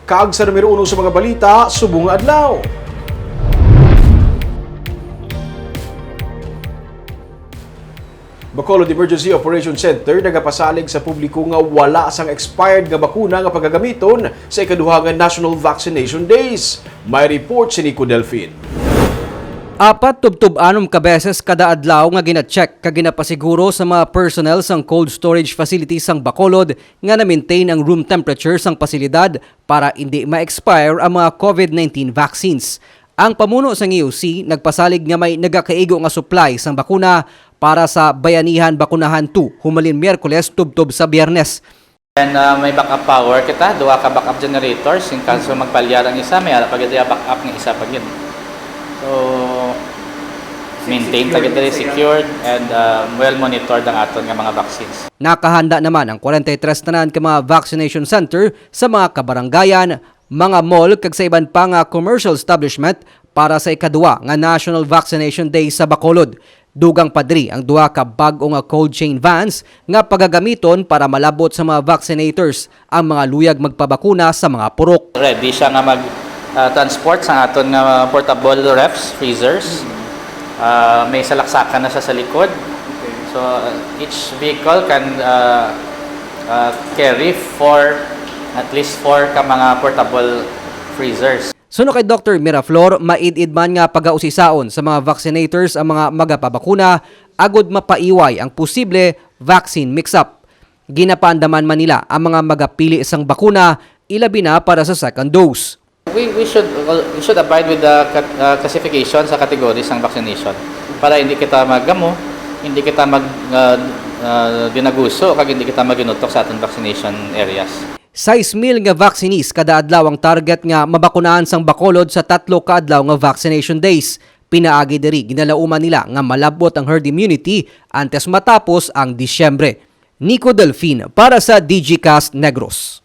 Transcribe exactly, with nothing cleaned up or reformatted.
Kag sa numero uno sa mga balita subong nga adlaw. Bacolod Emergency Operation Center nagapasalig sa publiko nga wala sang expired nga bakuna nga pagagamiton sa ikaduha nga National Vaccination Days. May report si Nico Delfin. Apat tubtob anom ka beses kada adlaw nga gina-check kag ginapasiguro sa mga personnel sang cold storage facility sang Bacolod nga na-maintain ang room temperature sang pasilidad para indi ma-expire ang mga COVID nineteen vaccines. Ang pamuno sang E O C nagpasalig nga may nagakaigo nga supply sang bakuna para sa Bayanihan Bakunahan two humalin Miyerkules tubtob sa Biyernes. And, uh, may backup power kita, duha ka backup generators. In kaso magpalyar ang isa, may ara pa gid iya backup nga isa pa gid. So, maintain ta gid diri, secured and, uh, well monitored ang aton nga mga vaccines. Nakahanda naman ang forty-three tanan ka mga vaccination center sa mga kabarangayan, mga mall kag sa iban pa nga commercial establishment para sa ikaduha nga National Vaccination Day sa Bacolod. Dugang pa diri ang duha ka bag-o nga cold chain vans nga pagagamiton para malabot sa mga vaccinators ang mga luyag magpabakuna sa mga purok. Ready siya nga mag, ah, transport sa aton nga portable refs, freezers. Ah, may salaksakan na siya sa likod. So, uh, each vehicle can, uh, uh, carry four, at least four ka mga portable freezers. Suno kay Doctor Miraflor, maid-id man nga pagausisaon sa mga vaccinators ang mga magapabakuna agod mapaiway ang posible vaccine mix-up. Ginapaandaman man nila ang mga magapili sang bakuna, ilabi na para sa second dose. We, we should, we should abide with the cat-, uh, classification sa category sang vaccination para hindi kita magamo, hindi kita mag, uh, uh, dinaguso, kag hindi kita maginutok sa aton vaccination areas. Sais mil nga vaccinees kada adlaw ang target nga mabakunahan sang Bacolod sa tatlo ka adlaw nga vaccination days. Pinaagi diri, ginalauman nila nga malabot ang herd immunity antes matapos ang Disyembre. Nico Delfin para sa Digicast Negros.